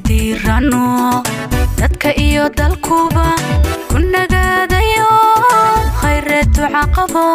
Diirano dadka iyo dalkuba ku nagaadayo, khayre duca qabo.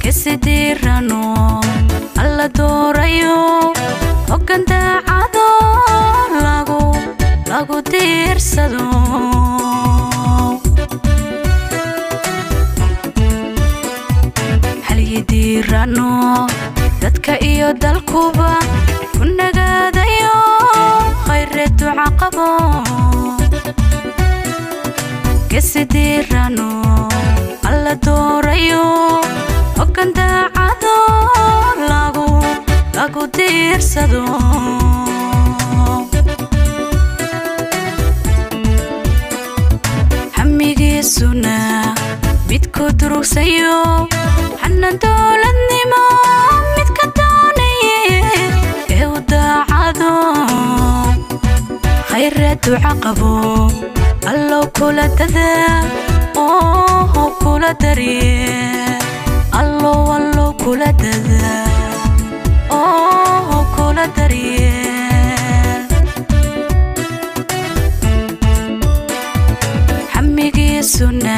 Kasi diirano alla doorayo, hoggan daacado lagu diirsado. Halyi diirano dadka iyo dalkuba ku nagaadayo, khayre duca qabo. Kasi diirano alla doorayo, hoggan daacado lagu diirsado. Hamigiisuna midku durugsayo, xanan dowladnimo midka doonaye ee u daacado, khayre duca qabo. Allow kula dadaal oo kula daryeel, allow allow kula dadaal oo kula daryeel. Hamigiisuna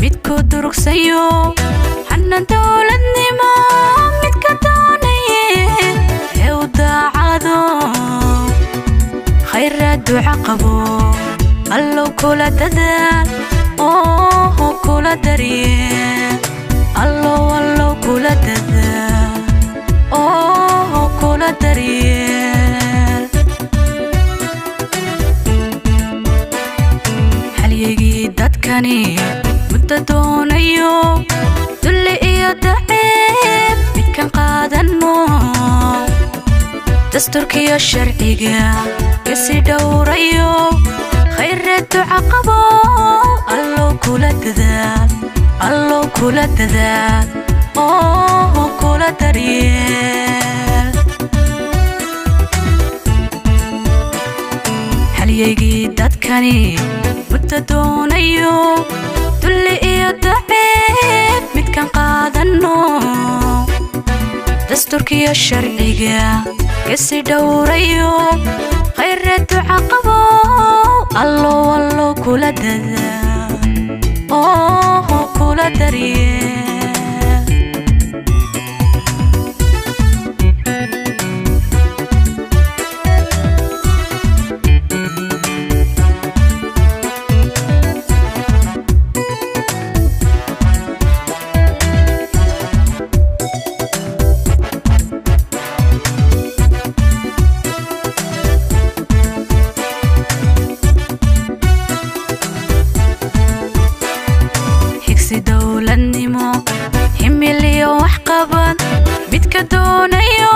midku durugsayo, xanan dowladnimo midka doonaye ee u daacado, khayra duca qabo. Allow kula dadaal oo kula daryeel, allow allow kula dadaal oo kula daryeel. Halyigii dadkani muddo doonayo, dulli iyo daciib midkan qaadano, dastuurkiyo sharciga kasi dhowrayo, khayre duca qabo. Allow kula dadaal, allow kula dadaal oo kula daryeel. Halyaygii dadkani muddo doonayo, dulli iyo daciib midkan qaadano, dastuurkiyo sharciga kasi dhowrayo, khayre duca qabo. Allow allow kula dadaal oo kula daryeel. Xigsi dowladnimo, himiliyo waxqabad midka doonayo,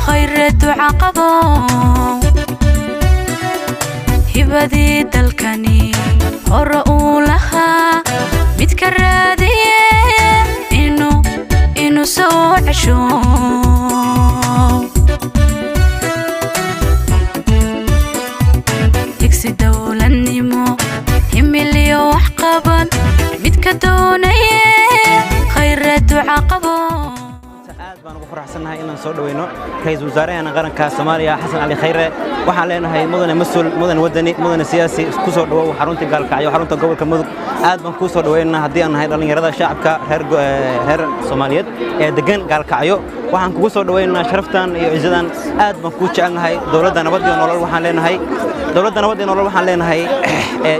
khayre duca qabo. Hibadii dalkani hore uu lahaa midka raadiye inuu soo cesho. Higsi dowladnimo, himiliyo waxqabad midka doonaye, khayre duca qabo. Aad baan ugu faraxsannahay inaan soo dhaweyno ra'iisul wasaaraheena qaranka Soomaaliya, Xasan Cali Khayre. Waxaan leenahay mudane mas-uul, mudane wadani, mudane siyaasi, ku soo dhawow xarunta Gaalkacyo, xarunta gobolka Mudug. Aad baan kuu soo dhaweynaa haddii aan nahay dhallinyarada shacabka reer Soomaaliyeed ee degan Gaalkacyo. Waxaan kugu soo dhaweynaynaa sharaftan iyo cizadan. Aad baan kuu jecelnahay. Dowladda nabad iyo nolol waxaan leenahay, dowladda nabad iyo nolol waxaan leenahay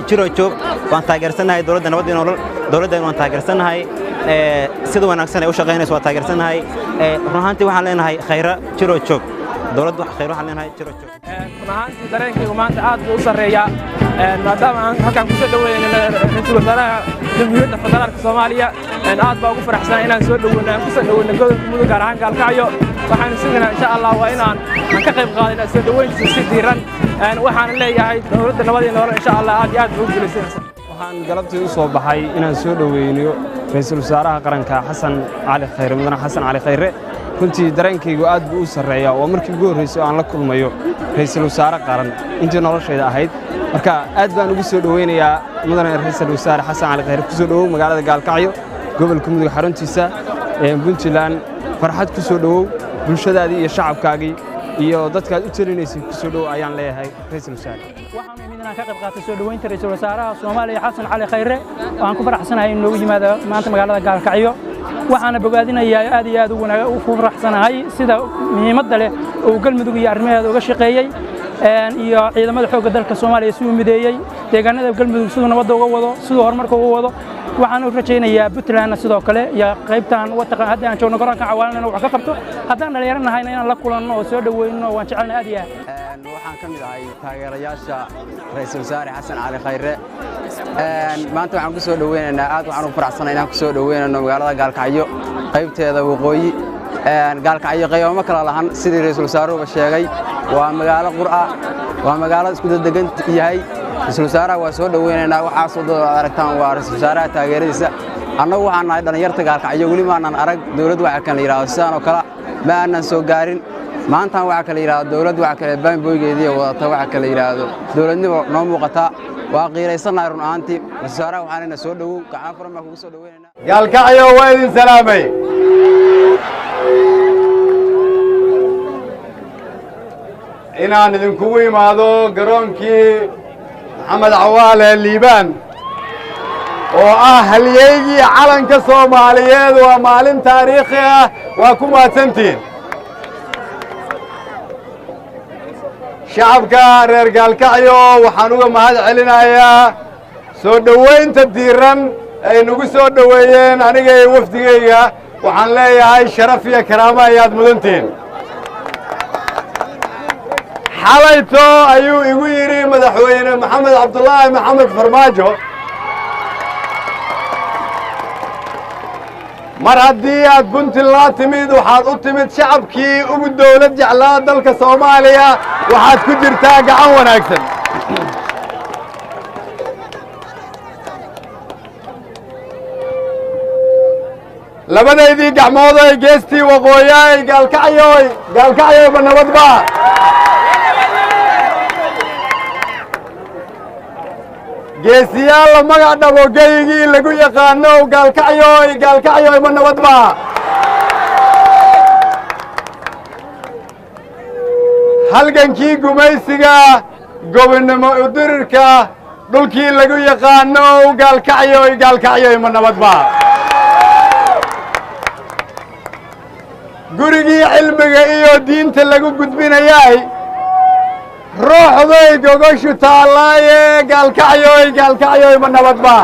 jiro joog. Waan taageersannahay dowladda nabad iyo nolol, dowladdan waan taageersannahay. Sida wanaagsan ay u shaqaynayso waa taageersannahay. Run ahaantii waxaan leenahay Khayra jiro joog, dowladda Khayr waxaan leenahay jiro joog. Run ahaantii dareenkaygu maanta aad buu u sarreeyaa, maadaama aan halkaan kusoo dhaweynay ra'iisul wasaaraha Jamhuuriyadda Federaalka Soomaaliya. Aad baa ugu faraxsanahay inaan soo dhaweyno, aan kusoo dhaweyno gobolka Mudug, gaar ahaan Gaalkacyo. Waxaanu sugaynaa insha Allah waa inaan aan ka qayb qaadana soo dhaweyntiisa si diiran. Waxaan leeyahay dowladda nabad iyo nolol insha Allah aad iyo aad buu u guulaysanaysaa. Waxaan galabtii u soo baxay inaan soo dhoweyno ra'iisul wasaaraha qaranka Xasan Cali Khayre, mudane Xasan Cali Khayre. Runtii dareenkaygu aad buu u sarreeyaa. Waa markii ugu horreysay oo aan la kulmayo ra'iisul wasaare qaran intii noloshayda ahayd. Marka aad baan ugu soo dhoweynayaa mudane ra'iisul wasaare Xasan Cali Khayre. Ku soo dhowow magaalada Gaalkacyo, gobolka Mudug, xaruntiisa Puntland. Farxad ku soo dhowow bulshadaadii iyo shacabkaagii. Iyo dadkaad u telinaysay ku soo dhow ayaan leeyahay ra'iisul wasaare. Waxaan imid inaan ka qayb qaato soo dhoweynta ra'iisul wasaaraha Soomaaliya Xasan Cali Khayre. Waxaan ku faraxsanahay in noogu yimaado maanta magaalada Gaalkacyo. Waxaana bogaadinayaa, aad iyo aad ugu faraxsanahay sida muhiimadda leh uu Galmudug iyo arrimaheeda uga shaqeeyey, iyo ciidamada xoogga dalka Soomaaliya siduu mideeyey, deegaanada Galmudug siduu nabadda uga wado, siduu horumarka uga wado. Waxaan u rajaynayaa Puntlandna sidoo kale iyo qaybtan wataqan hadda aan joogno garoonka Cawaalana wax ka qabto. Haddaan dhalinyaro nahayna inaan la kulanno oo soo dhaweyno waan jecelnahay aad iyo aad. Waxaan ka mid ahay taageerayaasha ra'iisul wasaare Xasan Cali Khayre. Maanta waxaan ku soo dhaweynaynaa, aad waxaan ugu faraxsanahay inaan ku soo dhaweynayno magaalada Gaalkacyo qaybteeda waqooyi. Gaalkacyo qaybo ma kala lahan, sidii ra'iisul wasaaruhuba sheegay, waa magaalo qur'a, waa magaalo isku dedegan yahay. Ra'iisul wasaaraha waa soo dhaweynaynaa. Waxaas waddada aad aragtaan waa ra'iisul wasaaraha taageeradiisa. Annagu waxaan nahay dhallinyarta Gaalkacyo, weli maanan arag dowlad waxa kan la yidhaahdo sidaan oo kale, ma aanan soo gaarin. Maantan waxa kale yidhaahdo dowlad waxa kale baanboygeedii wadata, waxa kale yidhaahdo dowladnimo noo muuqata. Waa qiiraysannahay run ahaantii. Ra'iisul wasaaraha waxaanayna soo dhowow, gacmo furan baan kugu soo dhaweynaynaa. Gaalkacyo waa idin salaamay. Inaan idinkugu imaado garoonkii Maxamed Cawaale Liibaan oo ah halyeygii calanka Soomaaliyeed waa maalin taariikhi ah. Waa ku mahadsantihiin shacabka reer Gaalkacyo. Waxaan uga mahad celinayaa soo dhowaynta diiran ay nagu soo dhoweeyeen aniga iyo wafdigayga. Waxaan leeyahay sharaf iyo karaamo ayaad mudantihiin. Xalayto ayuu igu yidhi madaxweyne Maxamed Cabdulaahi Maxamed Farmaajo, mar haddii aad Puntland timid, waxaad u timid shacabkii ugu dawlad jeclaa dalka Soomaaliya, waxaad ku jirtaa gacan wanaagsan. Labadaydii gacmooday geestii waqooyaay, Gaalkacyoy, Gaalkacyoyba nabadba. Geesiyaal la magac dhabo geygii lagu yaqaano, Gaalkacyoy, Gaalkacyoy ma nabadba. Halgankii gumaysiga, gobonnimo udirirka dhulkii lagu yaqaano, Gaalkacyoy, Gaalkacyoy ma nabadba. Gurigii cilmiga iyo diinta lagu gudbinayaay, ruuxday gogoshu taallaaye, Gaalkacyoy, Gaalkacyoy ma nabadba.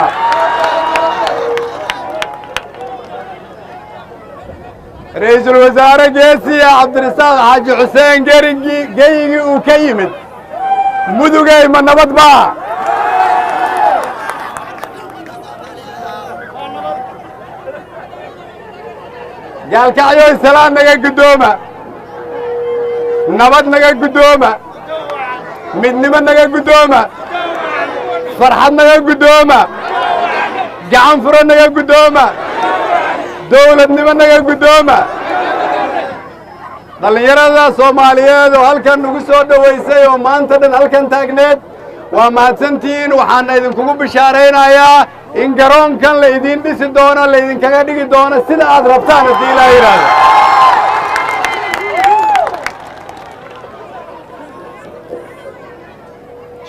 Ra'iisul wasaare geesiya Cabdirasaaq Xaaji Xuseen gerigii geyigii uu ka yimid, Mudugay ma nabadba. Gaalkacyoy, salaan naga guddooma, nabad naga guddooma, midnimo naga guddooma, farxad naga guddooma, gacan furo naga guddooma, dawladnimo naga guddooma. Dhallinyarada Soomaaliyeed oo halkan nagu soo dhowaysay oo maanta dhan halkan taagneed, waa mahadsantihiin. Waxaana idinkugu bishaaraynayaa in garoonkan la idiin dhisi doono, laydinkaga dhigi doono sida aad rabtaan haddii Ilaah yidhaahdo.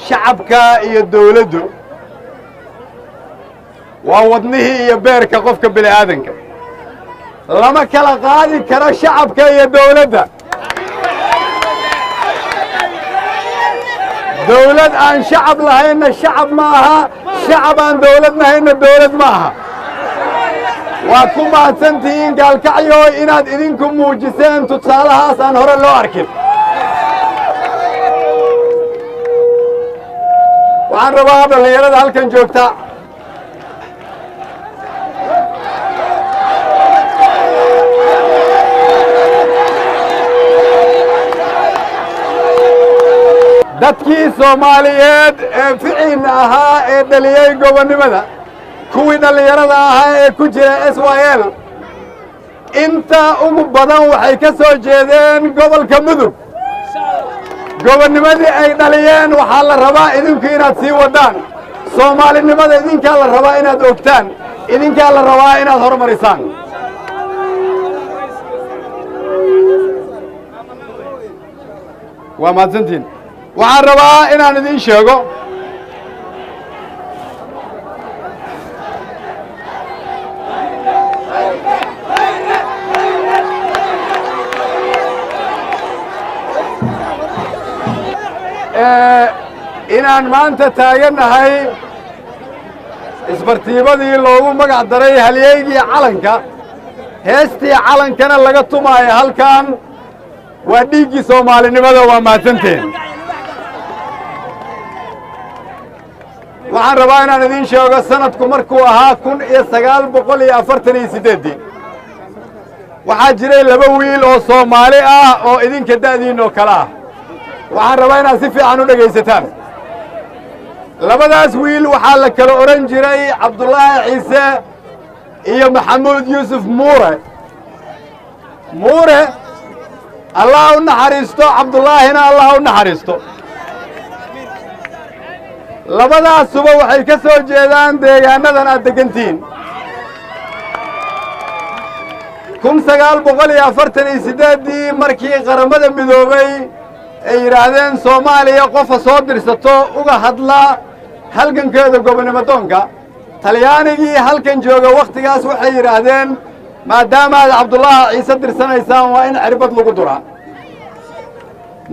Shacabka iyo dawladdu waa wadnihii iyo beerka qofka bini aadanka, lama kala qaadi karo shacabka iyo dawladda. Dawlad aan shacab lahaynna shacab ma aha, shacab aan dawlad lahaynna dawlad ma aha. Waad ku mahadsantihiin Gaalkacyo inaad idinku muujiseen tusaalahaas aan hore loo arkin. Waxaan rabaa dhallinyarada halkan joogta dadkii Soomaaliyeed ee ficiina ahaa ee dhaliyey gobonnimada, kuwii dhallinyarada ahaa ee ku jira SYL, inta ugu badan waxay ka soo jeedeen gobolka Mudug. Gobonnimadii ay dhaliyeen waxaa la rabaa idinku inaad sii waddaan. Soomaalinimada idinkaa la rabaa inaad ogtaan, idinkaa la rabaa inaad horumarisaan. Waa mahadsantihiin. Waxaan rabaa inaan idiin sheego inaan maanta taagannahay isbartiibadii loogu magac daray halyeygii calanka, heestii calankana laga tumaayo halkan. Waa dhiiggii soomaalinimada. Waa mahadsanteen. Waxaan rabaa inaan idiin sheego sanadku markuu ahaa 1948-dii waxaa jiray laba wiil oo Soomaali ah oo idinka da'diinoo kale ah. Waxaan rabaa inaad si fiican u dhegaysataan. Labadaas wiil waxaa la kala odhan jiray Cabdullaahi Ciise iyo Maxamuud Yuusuf Muure. Muure Allah u naxariisto, Cabdullaahina Allah u naxariisto. Labadaasuba waxay ka soo jeedaan deegaannadan aad deggantihiin. 1948-dii markii Qaramada Midoobay ay yidhaahdeen Soomaaliya qofa soo dirsato uga hadla halgankeeda gobonnimo doonka, Talyaanigii halkan jooga wakhtigaas waxay yidhaahdeen maadaama aad Cabdullaahi Ciise dirsanaysaan waa in cirbad lagu duraa.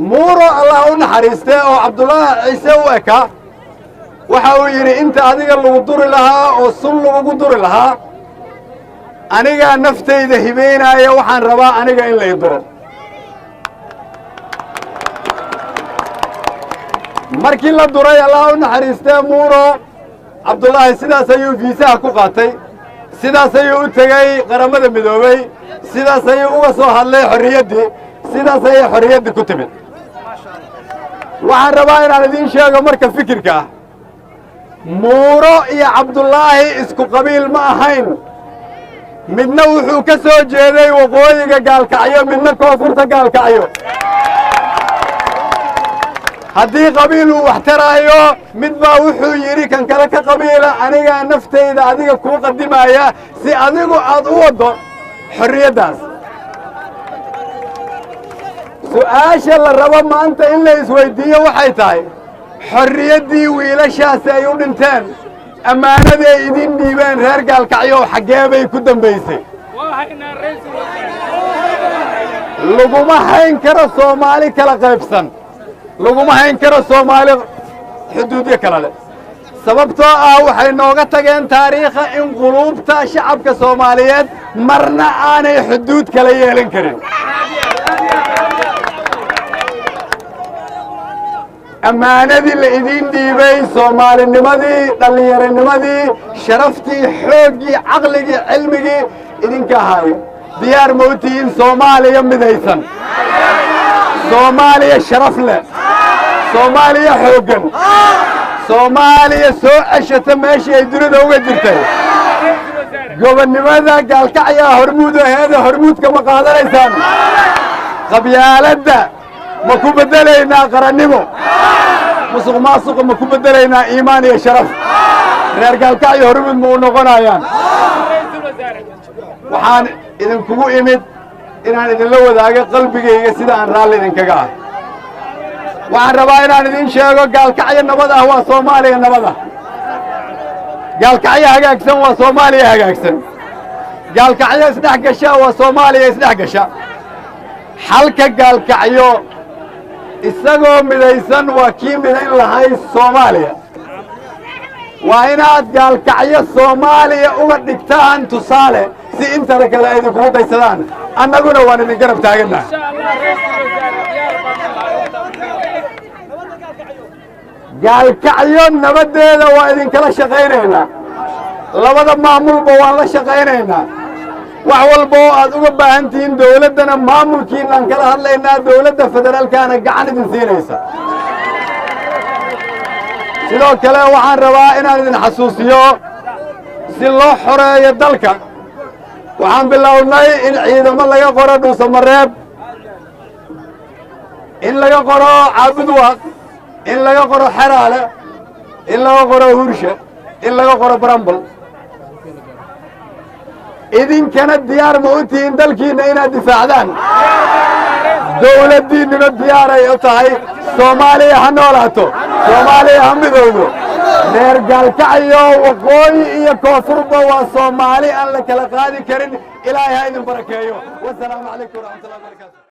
Muuro Allah u naxariiste oo Cabdullaahi Ciise u eka waxa uu yidhi inta adiga lagu duri lahaa oo sun lagugu duri lahaa anigaa naftayda hibaynaaya, waxaan rabaa aniga in lay duro. Markii la duray Allah u naxariistee Muuro, Cabdullaahi sidaas ayuu fiisaha ku qaatay, sidaas ayuu u tegey Qaramada Midoobey, sidaas ayuu uga soo hadlay xorriyaddii, sidaas ayay xorriyaddii ku timid. Waxaan rabaa inaan idiin sheego marka fikirka ah Muuro iyo Cabdullaahi isku qabiil ma ahayn. Midna wuxuu ka soo jeeday waqooyiga Gaalkacyo, midna koonfurta Gaalkacyo. Haddii qabiil uu wax taraayo, mid baa wuxuu yidhi kan kale ka qabiila anigaa naftayda adiga kuu qadimaaya si adigu aad u waddo xorriyaddaas. Su'aasha la rabo maanta in la isweyddiiyo waxay tahay xorriyaddii wiilashaasi ay u dhinteen, ammaanadii ay idiin dhiibeen reer Gaalkacyo xaggee bay ku dambaysay? Laguma hayn karo Soomaali kala qaybsan, laguma hayn karo Soomaali xuduudyo kale leh, sababtoo ah waxay nooga tageen taariikha in quluubta shacabka Soomaaliyeed marna aanay xuduud kala yeelan karin. Ammaanadii la idiin dhiibay, soomaalinimadii, dhallinyaronimadii, sharaftii, xooggii, caqligii, cilmigii idinka ahaayo, diyaar ma u tihiin Soomaaliya midaysan, Soomaaliya sharaf leh, Soomaaliya xooggan, Soomaaliya soo ceshata meeshii ay dunida uga jirtay? Gobonnimada Gaalkacyaa hormuud aheeda, hormuudka ma qaadanaysaan? Qabyaaladda ma ku beddelaynaa qarannimo? Musuq maasuqa ma ku beddelaynaa iimaan iyo sharaf? Reer Gaalkacyo hormuud ma u noqonayaan? Waxaan idinkugu imid inaan idinla wadaago qalbigayga sida aan raalli idinkaga ah. Waxaan rabaa inaan idin sheego Gaalkacyo nabad ah waa Soomaaliya nabad ah. Gaalkacyo hagaagsan waa Soomaaliya hagaagsan. Gaalkacyo isdhex gasha waa Soomaaliya isdhex gasha. Xalka Gaalkacyo isagoo midaysan waa kii midayn lahay Soomaaliya. Waa inaad Gaalkacyo Soomaaliya uga dhigtaan tusaale si intana kale ay idinkugu daysadaan. Annaguna waan idin garab taagannaha. Gaalkacyo nabaddeeda waa idinkala shaqaynaynaa, labada maamulba waan la shaqaynaynaa. Wax walba oo aad uga baahan tihiin dawladdana maamulkiinaan kala hadlaynaa, dawladda federaalkaana gacan idin siinaysa. Sidoo kale waxaan rabaa inaan idin xasuusiyo si loo xoreeyo dalka waxaan bilownay in ciidamo laga qoro Dhuusamareeb, in laga qoro Caabudwaaq, in laga qoro Xeraale, in laga qoro Hurshe, in laga qoro Barambal. Idinkana diyaar ma u tihiin dalkiinna inaad difaacdaan? Dowladdiinnuna diyaaray u tahay. Soomaaliya ha noolaato, Soomaaliya ha midowdo. Reer Gaalkacyo waqooyi iyo koonfurba waa Soomaali aan la kala qaadi karin. Ilaahay ha idin barakeeyo. Wasalaamu calaykum waraxmatullahi wabarakaatu.